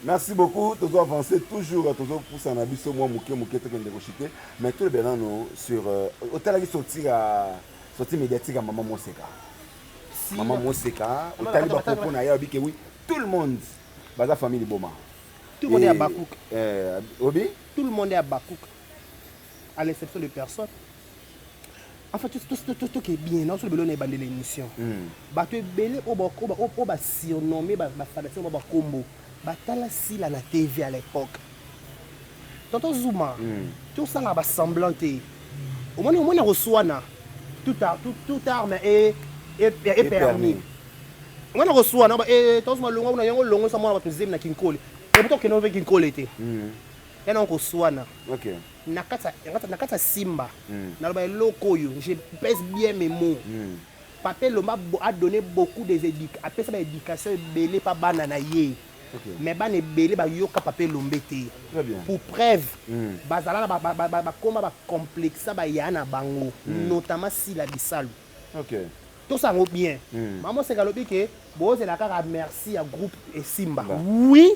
Merci beaucoup, tozo avancer toujours, tozo poussa na biso mwa muke muke tokende ko chuter, mais tout le bien nano sur euh, otalaki sortie ya sortie médiatique ya maman Moseka. Si, Maman Moseka, otali ba propos na ye obi que oui, tout le monde baza famille liboma. Tout le monde est à Bakouk. Euh, obi? Tout le monde est à Bakouk. À l'exception de personne. En fait, tout, tout, tout, tout, tout qui est bien, non, sur le belon de l'émission. Bato ebele oyo oyo basurnomme bafanatique ba bakombo batala sila na TV à l'époque. Tonton Zuma, tosala basemblant te. Omoni omoni akoswana tout, tout, tout arme est permis. Omoni akoswana tonton Zuma longo kuna yango longo sa mwana bato zemi na kinkole. Ebuta okende obe kinkole te. Yana koswana. Na kati ya Simba, naloba eloko oyo, je pèse bien mes mots. Papa Elombe a donné beaucoup des éducations, apesa ba éducation ebele pa bana na ye. Mais bana ebele bayoka Papa Elombe te. Très bien. Pour preuve, bazala na bakoma ba complexe ba ya na bango, notamment Sila Bisalu. Tout ça yango bien. Maman Seka alobi ke bozela kaka merci ya groupe Esimba. Oui,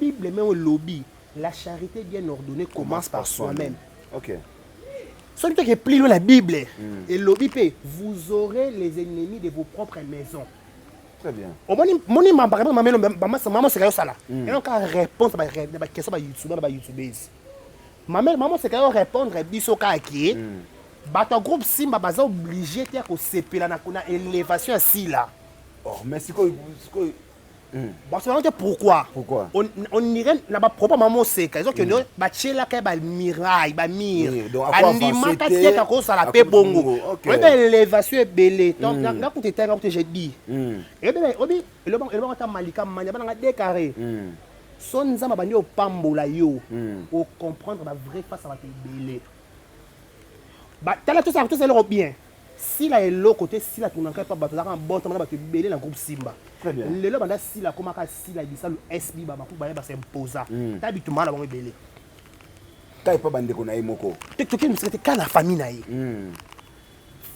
Bible même olobi la charité bien ordonnée commence par soi-même. Soki toke plus loin la Bible elobi pe vous aurez les ennemis de vos propres maisons. Très bien. Omoni moni mamba mama mama Seka yosala. Eno ka réponse ba ba question ba youtubeur ba youtubeuses. Mama mama Seka yo répondre biso ka ki bato ya groupe Simba baza obligé te ya kosepela na na élévation ya Sila. Oh, mais sikoyo sikoyo Bato bango te pourquoi? Pourquoi? On irait na ba propos mama Moseka ezokende batielaka ye bamiraille bamire Mire, donc ako andimaka avancer te te, kaka kozala mpe ako bongo bongo, ok. oyeba élévation ebele. Donc nga kuta etai nga kuta j'ai dit oyebi elobanga ata malika mania bananga de carré so Nzambe abandi opambola yo ocomprendre ba vraie face ya bato ebele. Tala tosala tosala eloko bien Sila eloko te. Sila tunaka epa bato azalaka na botama na bato ebele na groupe Simba. Très bien. Lelo banda Sila akomaka Sila Bisalu SB bamaku baye basimposa ta bitumba na bango ebele. Ka epa bandeko na ye moko. Toke mosika te, ka na famille na ye,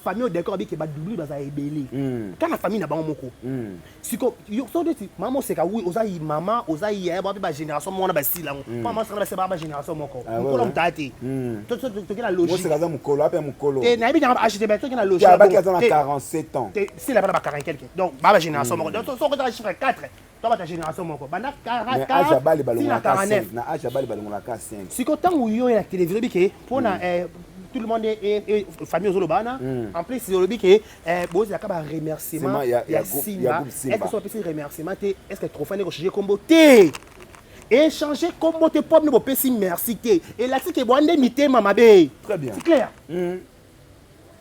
famille oyo d'accord abike badoubli bazala ebele ka na famille na bango moko. Siko so neti mama Oseka, oui, oza mama, oza yaya, ba mpe bagénération moko na basila yango po mama Oseka na basila baa bagénération moko. Mokolo moto aya te. Toke na logique. Moseka aza mokolo ape mokolo. Te, nayebi nanga age te, mais toke na logique. Abaki aza na 47 ans. Te, sila bana ba 40 quelque, donc baa bagénération moko. Donc so okotaka chiffre 4 to bata génération moko banda Mais age ya bale 40 balongolaka 49. 5 na age ya bale balongolaka 5. Siko ntango yo ya télévision oyebi ke mpona tout le monde est famille ozoloba wana. En plus olobi ke bozalaka ba remerciement Sima ya ya ya Simba. Groupe Est ce Simba. que so bapesi remerciement te, est ce que trophée nde kochange kombo te? Échange kombo te mpo bino bopesi merci te, elakisi ke bwa nde mitema mabe. Très bien. C'est clair.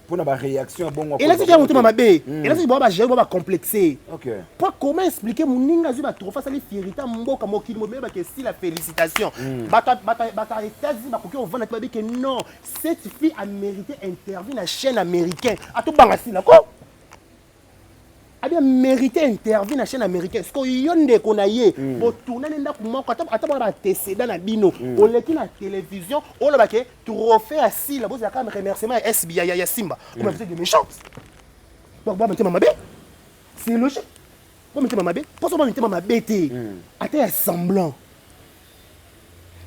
Mpona baréaction ya bongo. Elakisi ke motema mabe, elakisi bwa bagere bwa bacomplexe. Po comment expliquer moninga azwi batrophée, asali fierité ya mboka, mokili mobimba bake Sila félicitation, bato ya États-Unis bakoki ovanda te, babi ke non, cette fille a mérité interview na chaîne américain, atobanga Sila ko abi mérité interview na chaîne américaine. Sikoyo yo ndeko na ye, botourne nde ndako moko, ata bwana baantécédent na bino, oleki na télévision olobake trophée ya Sila bozalaka remerciement ya SB ya Simba. Vous êtes des méchants, bo mitema mabe, c'est logique. Bo mitema mabe mposo, bo mitema mabe te, ata ya semblant,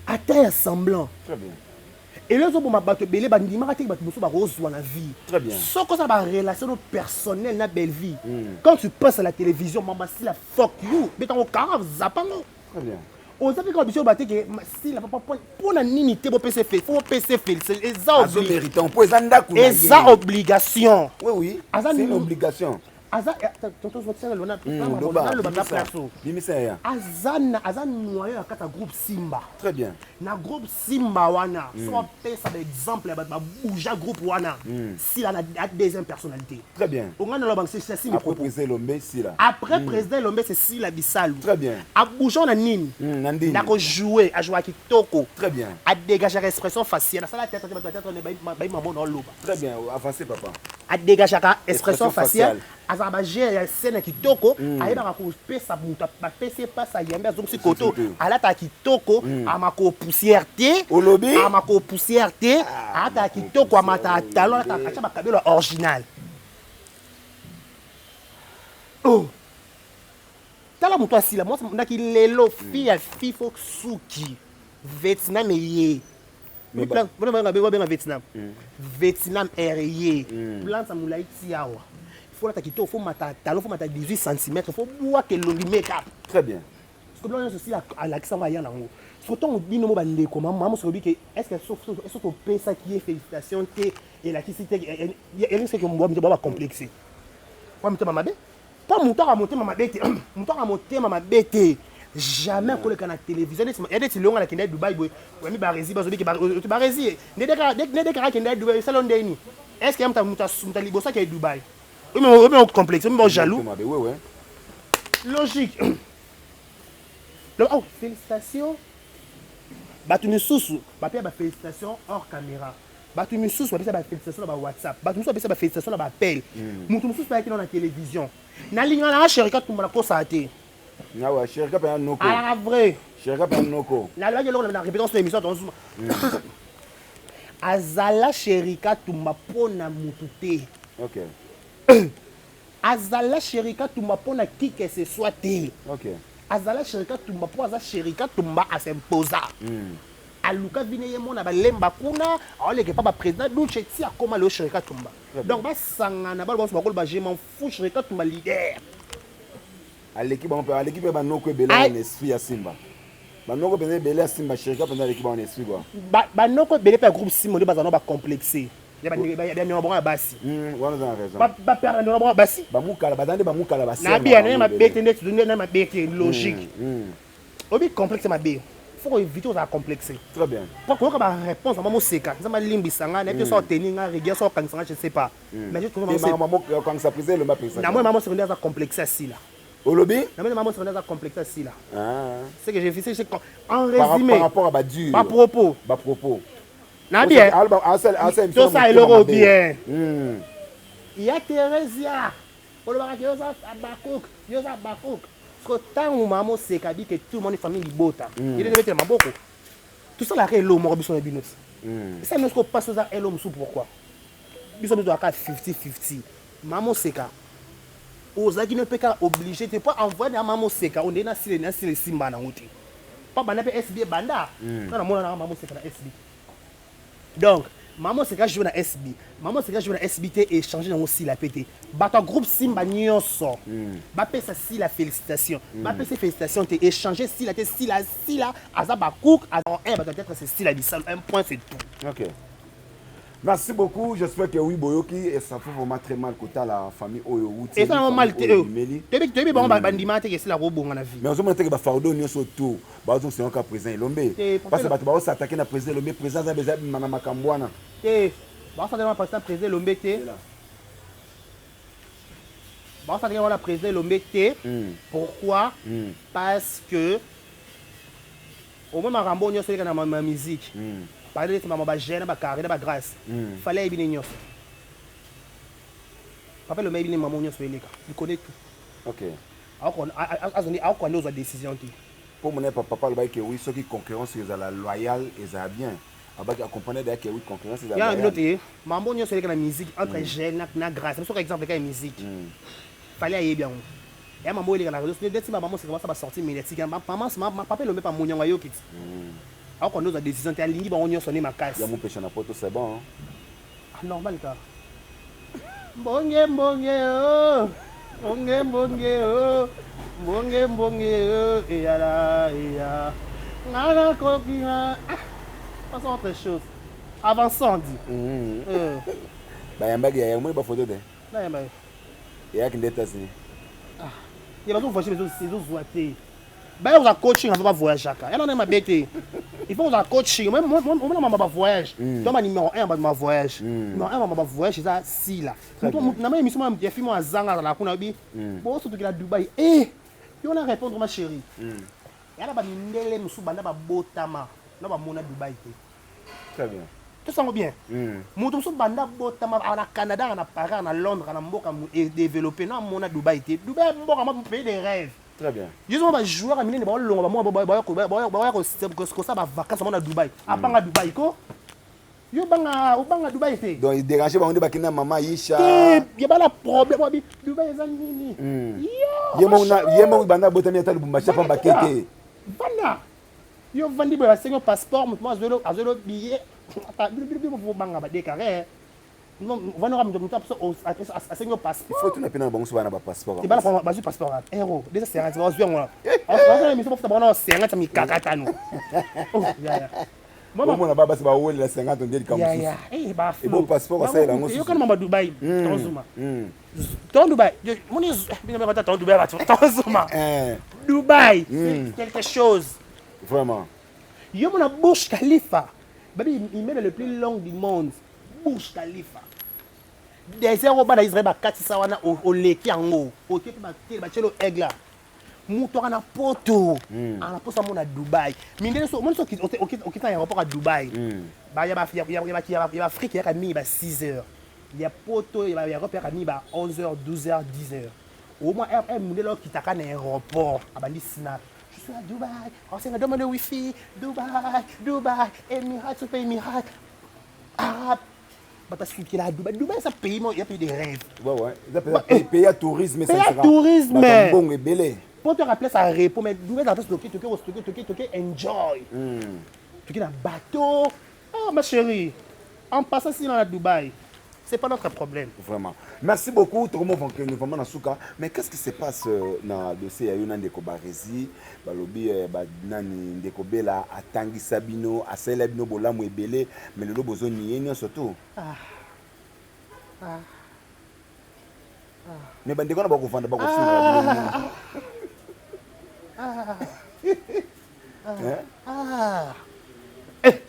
ata ya semblant. Très bien. Elo ezoboma bato ebele bandimaka te bato mosusu bakozwa na vie. Très bien. Soki oza barelation no personnelle na belle vie, quand tu passes à la télévision, mama Sila, fuck you, betango kaka zapango. Très bien. Oza mpe kaka biso oyo bateke Sila papa mpona nini te bopesa faut bopesa félicité eza Azomérite mpo eza ndako na ye. Eza obligation. Oui, c'est une obligation. Aza Loba. naloba na Bimisa. place oyo. Bimisa ya. Aza noyau ya kati ya groupe Simba. Très bien. Na groupe Simba wana, so bapesa baexemple ya bato babouja groupe wana, Sila na deuxième personnalité. Très bien. Onga naloba c'est Sila. Après président Elombe, Sila. Après président Elombe, c'est Sila Bisalu. Très bien. Abouja na nini? Na ndini. Na kojouer, ajouaka kitoko. Très bien. Adégageaka expression faciale, asala théâtre te, bato ya théâtre bayima mona oloba. Très bien, avancez papa. Adégageaka expression Expression faciale. faciale. Azalaka baje ya scène ya kitoko, ayebaka kopesa moto, bapesi ye mpasi, ayambi, azongisi koto. Te. Alataka kitoko, amako poussière te. Olobi? Amako poussière te, alataka kitoko, amataka talon, alataka atya bakabelo ya original. Oh. Tala moto asila mwasi ndaki lelo fi ya fi fo suki Vietnam eye. Babenga Vietnam. Vietnam air eye. Plante ya molai ti awa. Faut lata kitoko, faut mata talon, faut mata 18 cm, faut bwaka elongi make up. Très bien. Parce que biloko nyonso si alakisa ngo aya nango. Soki ntango bino mo bandeko mama moso olobi ke est ce que soki opesaki ye félicitation te elakisi te elakisi ke mbwa mito ba bacomplexe wa mitema mabe mpo moto aka motema mabe te, moto aka motema mabe te jamais akoleka na télévision ya neti longa nakende ya Dubai boye oyambi Baresi bazobiki Baresi nde kaka akende ya Dubai esala ndeni. Est ce que ya moto ya liboso akende Dubai omi complexe, omi bao jaloux? Logique. Oh, félicitation. Bato misusu bapesa bafélicitation hors caméra, bato misusu bapesa bafélicitation na bawhatsapp, bato misusu bapesa bafélicitation na baappel, moto mosusu bayaki nao na télévision. Nalinga nanga Sherika Tumba, nakosala te. Awa Sherika mpenza noko. Alaka vrai. Sherika mpenza noko. Nalobaki eloko na répétence na émission tozuma. Azala Sherika Tumba mpo na motu te. Azala Sherika Tumba mpo na qui que ce soit te. Azala Sherika Tumba mpo aza Sherika Tumba, asimposa. Aluka vine ye mona balemba kuna aoleka epa baprésident Duce ti akóma lelo Sherika Tumba. Donc basangana balo banso bakoloba je m'en fous, Sherika Tumba leader. Aleki bango mpe, aleki mpe banoko ebele na esprit ya Simba. Banoko mpenza ebele ya Simba, Sherika mpenza aleki bango na esprit quoi. Banoko ebele mpe ya groupe Simba nde bazala no bacomplexe ya bandeko bango ya basi. Wana oza na raison. Bapere bandeko bango ya basi. Bamukala baza nde bamukala. Na biya na mabe te, nde na mabe te, logique. Obi complexe mabe, faut koéviter ozala complexe. Très bien. Po koyoka baréponse mama moseka, Nzambe alimbisa nga, nayebi te so oteni nga rigueur, so okangisa nga, je sais pas, mais je trouve okangisa président Elomba pesa. Na moi mama moseka nde aza complexe asila. Olobi? Na moi mama moseka nde aza complexe asila. Ce que j'ai fait, c'est en résumé. Par rapport à badur. Bapropos. Bapropos. Na bien tosala eloko bien ya Thérésia olobaka ke yoza bakok, yoza bakok. Parce que ntango mama oseka bi ke tout le monde famille libota ye nde betela maboko, tosalaka elo moko biso na bino ti esala nyonso kopasi oza elo mosusu. Pourquoi biso biso tozalaka 50 50? Mama oseka ozalaki no mpe kaka obligé te mpo envoye na mama oseka onde nasile nasile esimba nango te mpo banda mpe SB ebanda nga namona nanga mama oseka na SB. Donc mama oseka joue na SB, mama oseka joue na SB te, échange nango sila pe te. Bato ya groupe Simba nyonso bapesa sila félicitation, bapesa félicitation te, échange sila te. Sila, sila aza bacook, aza un bato peut-être c'est sila bisalo, un point, c'est tout. Ok, merci beaucoup. J'espère que oui, boyoki, et ça fait vraiment très mal kota la famille oyo wuti. Eza nango mal te, toyebi bango bandima te ke esila kobonga na vie. Mais ozomona teke bafardeau nyonso tout bazosengaka président Elombe, parce que bato baosatake na président Elombe. Président aza eza bima na makambo wana. Te, baosatake na président Elombe te, baosatake wana président Elombe te. Pourquoi? Parce que au moins makambo nyonso eleka na ma musique, par exemple mama bagene bacarré na bagrâce, fallait ayebi ne nyonso. Papa Elombe ayebi ne mama nyonso eleka, il connaît tout. Akoka nde ozwa décision te. Mpo mona papa alobaki ke oui, soki concurrence ezala loyale, ezala bien. Abaki accompagné de ke oui, concurrence ezala. Ya bino te, mambo nyonso eleka na musique entre gene na grâce, soki exemple eka ya musique, fallait ayebi yango. Ya mambo eleka na réseau neti bamamo seka basa basortie médiatique, papa Elombe pa monyango ayoki ti akoka nde ozwa décision te. Alingi bango nyonso nde makasi. Ya mopesha na poto, c'est bon. Ah, normal kaka. Mbonge mbonge o, mbonge mbonge o, mbonge mbonge o, eyala eya nga nakoki nga. Ah, passons autre chose, avançons dit. Bayambaki yaya, omoni bafoto te? Nayamba ye. Eyaki nde États-Unis. Ye bazovoyage, ezozwa te. Baya kozala coaching avant bavoyageaka, yana na mabe te. Il faut kozala coaching omona mama bavoyage to ba numéro 1 bato bavoyage, numéro 1 mama bavoyage eza sila. Na ma émission ya film azanga azala kuna bi bosotokela Dubai e yo na répondre ma chérie ya na bamindele mosusu banda babotama na bamona Dubai te. Très bien. Tosango bien, moto mosusu banda botama na Canada, na Paris, na Londres, na mboka développé, na amona Dubai te. Dubai mboka ma pays des rêves. Très bien. Yo soma bajoueur ya minene baolonga bamona baya kosala bavacance bamona Dubai, abanga Dubai ko. Yo banga obanga Dubai te. Donc il dérange bango nde bakenda mama Aisha. Te ya bana problème wabi Dubai eza nini? Yo. Ye moko banda abotami ata Lubumbashi pamba kete. Bana. Yo vandi boye basengi yo passeport moto moko azwelo azwelo billet ata bino bino bino banga ba déclaré. Vanda moto moto asengi yo passeport. Il faut tuna pena bango so bana ba passeport. Te bana bazwi passeport wapi? Ero, déjà 50 bazwi yango wana. Azwa émission bafuta bango na 50 mikakatano. Oh yaya. Omona ba basi bawelela 50 nde likambo mosusu. Ebo passeport asalela yango susu. Yokana mama Dubai, tozuma. Ton Dubai, moni bino bino ton Dubai bato, tozuma. Dubai, c'est quelque chose. Vraiment. Yo mona Burj Khalifa, babi immeuble le plus long du monde, Burj Khalifa. Désert oyo bana Israël bakatisa wana oleki yango, oke mpe batielo aigle. Moto aka na poto hmm. ana posa mona Dubai mindele so omoni soki okita na aéroport ya Dubai hmm. Ya Afrique eyaka mingi ba 6 heures ya poto ya Europe eyaka mingi ba 11 heures 12 heures 10 heures au moins heure mindele okitaka na aéroport abandi snap je suis à Dubaï osenga demande wifi Dubaï Dubaï Emirates pe Emirates arabe bato basukela Dubaï. Dubaï eza pays moko ya pays de rêve. Ouais ouais, eza pays pays ya tourisme pays ya tourisme. Bato mbongo ebele. Po to place à repos mais Dubaï eza place toke toke toke toke toke enjoy. Toke na bateau. Oh ma chérie, en passant si na Dubaï, c'est pas notre problème. Vraiment. Merci beaucoup. Tout le monde vraiment na suka. Mais qu'est-ce qui se passe dans le dossier ya yona ndeko Barezi, balobi ba nani ndeko Bella atangisa bino, asalela bino bolamu ebele, mais lelo bozo nier nyonso tout. Ah. Ah. Ah. Mais bandeko na bakovanda bakofinga bino. Ah. Ah. Ah. Eh.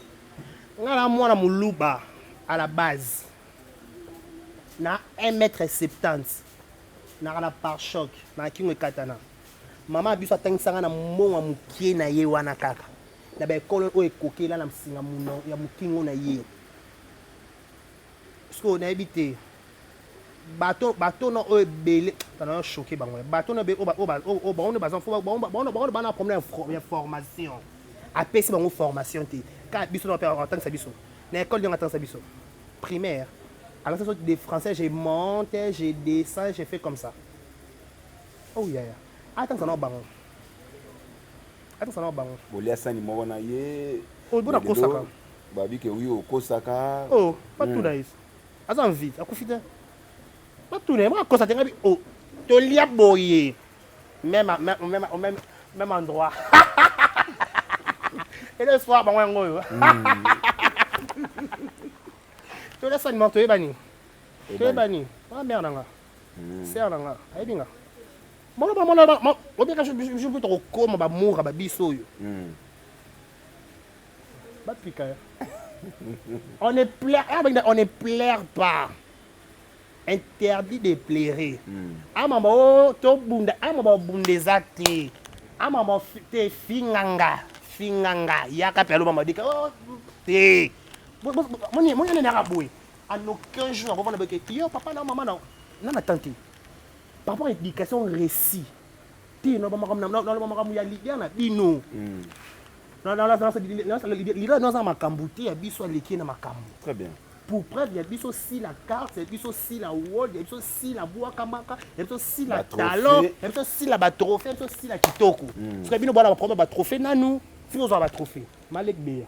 Nga na mwana muluba à la base. Na 1m70. Naka na pare-choc, na kingo ekatana. Mama biso atangisanga na mbongo ya mokie na ye wana kaka. Na ba ekolo oyo ekokela na msinga muno ya mokingo na ye. Parce que nayebi te. Bato bato na oyo ebele tana yo choqué bango. Bato na oyo oyo bango baza bango bango bana problème ya formation. Apesi bango formation te. Ka biso na pe atangisa biso. Na école ndenge atangisa biso. Primaire. Alors ça des français, je monte, je descends, je fais comme ça. Oh yaya. Atangisa na bango. Atangisa na bango. Bolia sani moko na ye. Oh bona kosaka. Babi ke oui okosaka. Oh, batuna ye. Aza en vie, akufi te. Batuna ye, mwa kosa te ngabi oh tolia boye. Même même même même même endroit. Et le soir bango yango oyo. Tolia sani moko toyebani. Toyebani. Ah mère na nga. Sœur na nga, ayebi nga. Mona ba mona ba obika je je peux tokokoma ba mura ba biso oyo. Bapika ya. On ne pleure, on ne pleure pas. Interdit de pleurer. Ama ba oh to bunda, ama ba bunda eza te. Ama ba te finganga, finganga yaka pe aloba madika oh te. Moni moni na boye. En aucun jour on va que yo papa na maman na na na tante. Par rapport à éducation récit. Te na ba makambo na na makambo ya leader na bino. Na na na leader na za makambo te ya biso aleki na makambo. Très bien. Pour preuve, il y a biso si la carte, il y a biso si la world, il y a biso si la bwakamaka, il y a biso si la talon, il y a biso si la ba trophée, il y a biso si la kitoko. Parce que bino bwana ba problème ba trophée nanu, si vous avez ba trophée. Malek Beya.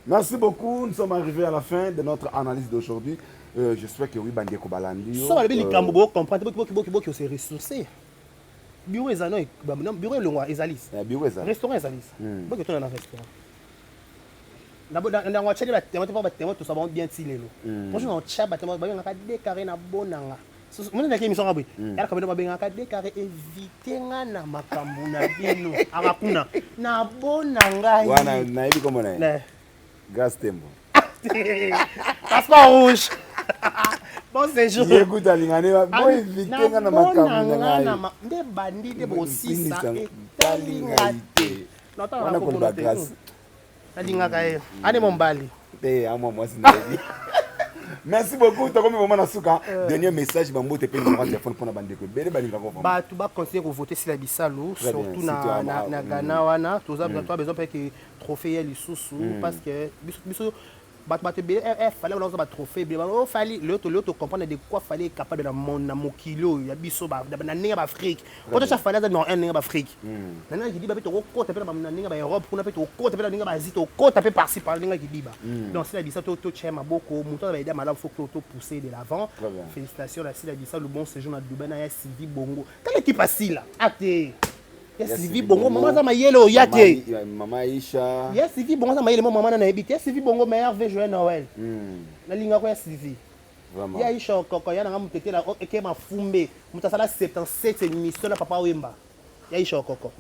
Merci beaucoup, nous sommes arrivés à la fin de notre analyse d'aujourd'hui. J'espère que oui, bandeko balandi. So balobi likambo bo comprendre boki boki boki boki se ressourcer. Bureau ezali non, bureau elongwa ezali. Bureau ezali. Restaurant ezali. Boki tona na restaurant. Nango atiali batémoin te mpo batémoin tosa bango bien ti lelo. Bonjour na otya batémoin babengaka décarré na bonanga. Moni naki émission nga boye. Yalaka bino babengaka décarré évite nga na makambo na bino. Aka kuna na bonanga. Wana nayebi kombo na ye. Grâce Tembo. Passeport rouge. Bon séjour. Ye kuta alingane bo évite nga na makambo na ngai. Nde bandi nde bosisa etali ngai te. Wana koloba grâce. Nalingaka ye. Ane mobali. Te amwa mwasi nayebi. Merci beaucoup. Tokomi vraiment na suka. Dernier message bambote pe numéro téléphone pona bandeko ebele balingaka vraiment. Bato bacontinue kovote Sila Bisalu, Très bien, surtout na, surtout na, na Ghana wana. Toza toza besoin mpe ke trophée ya lisusu, parce que biso bato ebele Fally wana oza batrophée ebele. O Fally lelo tocomprendre de quoi Fally est capable na na mokili oyo ya biso, na ndenge ya baAfrique. Po totya Fally aza numéro 1 ndenge ya baAfrique, na ndenge ya kidiba mpe tokokota mpe na ndenge ya baEurope kuna, mpe tokokota mpe na ndenge ya baAsie, tokokota mpe par-ci par ndenge ya kidiba. Donc Sila Bisa, totya maboko, moto aza baidée malamu, faut topousser de l'avant. Très bien. Félicitations na Sila Bisa, le bon séjour na Dubai na ya Sylvie Bongo. Tala équipe asila ate ya Ya Sylvie Sylvie Bongo. Bongo. Mama aza mayele oya te. Mama Aisha. Ya Sylvie Bongo aza mayele mo mama na nayebi te. Ya Sylvie Bongo, meilleur vœu, joyeux Noël. Nalingako ya Sylvie. Vraiment. Ya Aisha Okoko ya nanga motetela eke mafumbe, moto asala 77 émission na Papa Wemba, ya Aisha Okoko.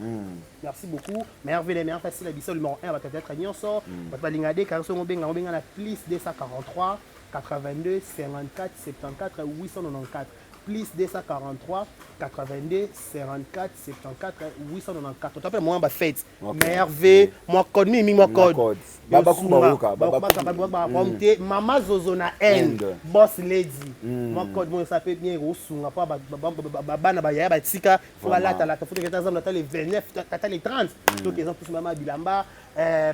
Merci beaucoup, meilleur vœu, les meilleurs facile ya biso numéro 1. Bato ya théâtre nyonso, bato balingaka de kar songo, obenga, obenga na plus 243 82 54 74 894, plus 243 82 54 74 894. Totapela mwa bafête. Meilleur vœu, mwa code mingi, mwa code. Code. Babaku bayoka, babaku. Te mama Zozo na Inde. Inde. Boss lady, mwa code mo esa mpe bien, ekosunga mpo bana bayaya batika fo balatalata, fo toketa zambe ata le 29, ata le 30, tokeza mpusu mama bilamba.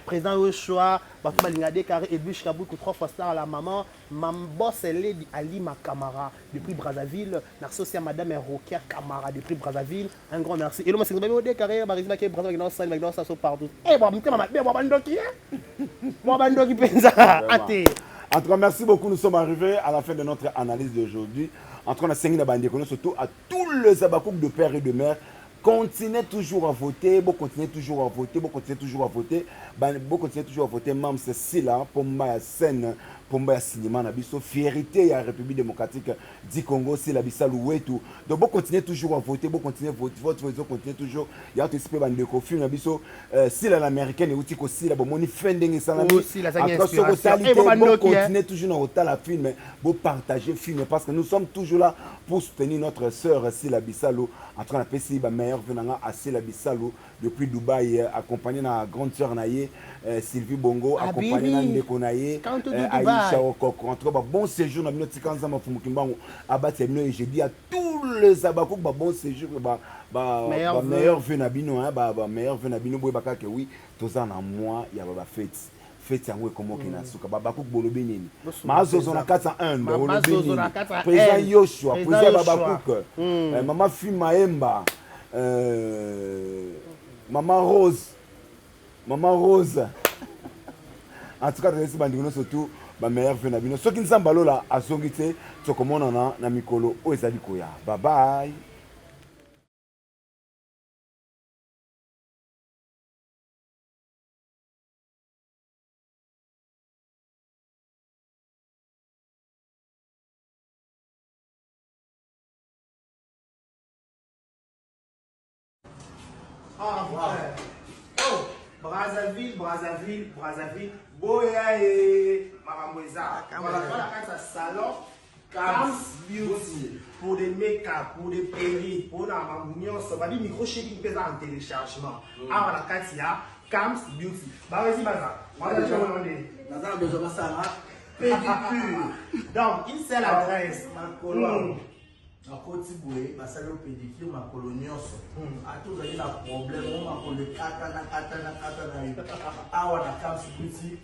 Président Yoshua, bato balinga décarré Ebuche Kabuku, trois fois star, la maman Mam Boss Lady Alima Kamara depuis Brazzaville. Merci aussi à Madame Rokia Kamara depuis Brazzaville. Un grand merci. Et le moi, c'est que décarré, Brazzaville, Brazzaville, Brazzaville, ça partout. Eh, bon, mtema mabe, bon, bandoki, hein. Bon, bandoki penza. Ate. En tout cas, merci beaucoup. Nous sommes arrivés à la fin de notre analyse d'aujourd'hui. En tout cas, on a 5 bandeko, surtout à tous les abakouk de père et de mère. Continuez toujours à voter, bon, continuez toujours à voter, bon, continuez toujours à voter, bon, continuez toujours à voter. Mam, c'est Sila, Pomba ya scène, Pomba ya cinéma, na biso, fierté ya République démocratique du Congo, Sila Bisalu wetu. Donc, bon, continuez toujours à voter, bon, continuez voter, vote, vote, continuez toujours. Il y a tout ce bandeko, film na biso, Sila l'américaine, euti ko Sila, bon, moni fin ndenge salami. Oh, Sila, ça En tout cas, inspiration. soko sali Eh, te, bon, bon, bandoki, hein. continuez toujours na kotala film, bon, partager film, parce que nous sommes toujours là pour soutenir notre sœur Sila Bisalu. En train d'appeler ba meilleur venanga à Sila Bisalu depuis Dubaï, accompagné na grande sœur na ye, Sylvie Bongo, accompagné na Habibi. ndeko na ye, Quand tu dis Dubaï. Aïcha Okoko. En tout cas, ba bon séjour na bino, tika Nzambe afumu kimbangu abati ya bino, et je dis à tous les abakouk ba bon séjour, ba Meilleur ba vœu. meilleur vœu na bino, hein, ba meilleur vœu na bino, boye bakaka oui, toza na mois ya ba fête. Fête yango ekomoki na suka, babakouk bolobi nini? Bosunga Mazozo na mpenza. kati ya Inde, Mama olobi Zozo nini? na kati ya Président Inde. Yoshua, Président président Yoshua. Babakouk, Mama Fi Maemba, Mama Rose, Mama Rose. En tout cas, tozalisi bandeko nyonso surtout bameilleur vœu na bino. Soki Nzambe alola azongi te, tokomonana na mikolo oyo ezali koya. Bye bye. Ah, ouais. Oh, Brazzaville, Brazzaville, Brazzaville, boya e makambo eza. Voilà, voilà kati ya salon Cams Beauty pour des make-up, pour des perruques, pour na makambo nyonso. Babi micro shaking mpe eza en téléchargement. Awa na kati ya Cams Beauty. Bawezi baza. Wana tshona nde. Naza na besoin basala pédicure. Donc, une seule adresse. Makolo awa, nakoti boye, basali yo pédicure makolo nyonso. Ata ozali na problème o makolo ekatana katana katana yo, awa na Cams Beauty,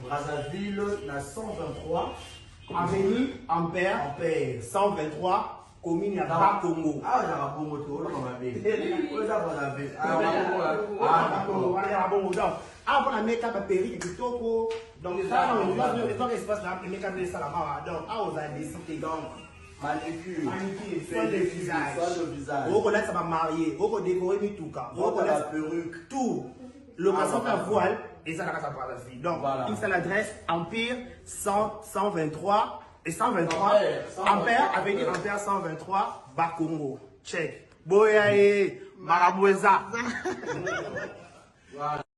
Brazzaville, na 123 Avenue Ampère, Ampère 123, commune ya Bakongo. Awa ezaka bongo te, oloba mabe, oyo eza Brazzaville. Wana ya bongo. Donc awa mpona make-up, baperruque kitoko. Donc ezwaka espace na make-up nde esalama awa. Donc awa ozala décide. Donc manicure, manicure, soin de visage, soin de visage, okolatisa bamariés, okodécorer mituka, okola perruque, tout, location ya voile eza na kati ya Brazzaville. Donc Voilà. une seule adresse, Empire 100, 123 et 123 Ampère, 123. Ampère, avenue Ampère 123, Bakongo. Check, boya ye makambo eza. Voilà.